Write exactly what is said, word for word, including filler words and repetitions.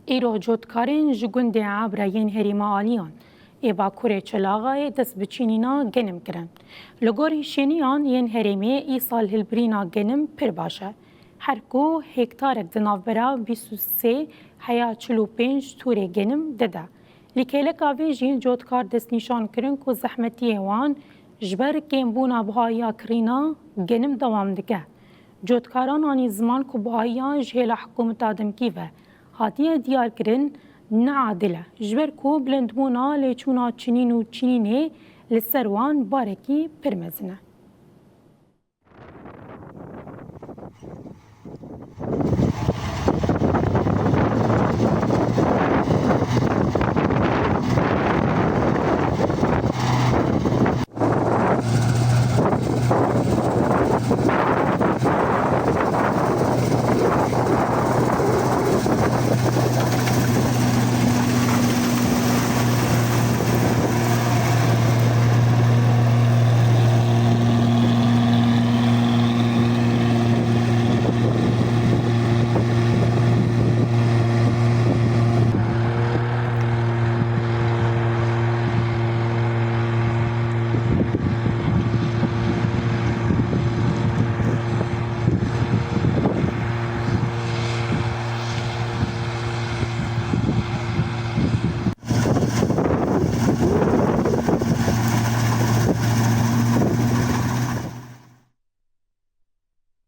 Îro cotkarên ji gundê Ebra yên herêma Aliyan ê Bakurê Çelaxayê dest bi çînîna genim kirin. Li gorî şêniyan yên herêmê, îsal hilbirîna genim pir baş e. Her ku hektarek di navbera bîst û sê heya çil û pênc tûrê genim dide. Li kêleka vê jî cotkar destnîşan kirin ku zehmetiyê wan ji ber kêmbûna bihaya kirîna genim dewam dike. Cotkaran anî ziman ku bihayiya ji hêla hikûmeta demkî ve hatiye diyarkirin neadil e, ji ber ku bilindbûna lêçûna çinîn û çinînê li ser wan barekî pir mezin e.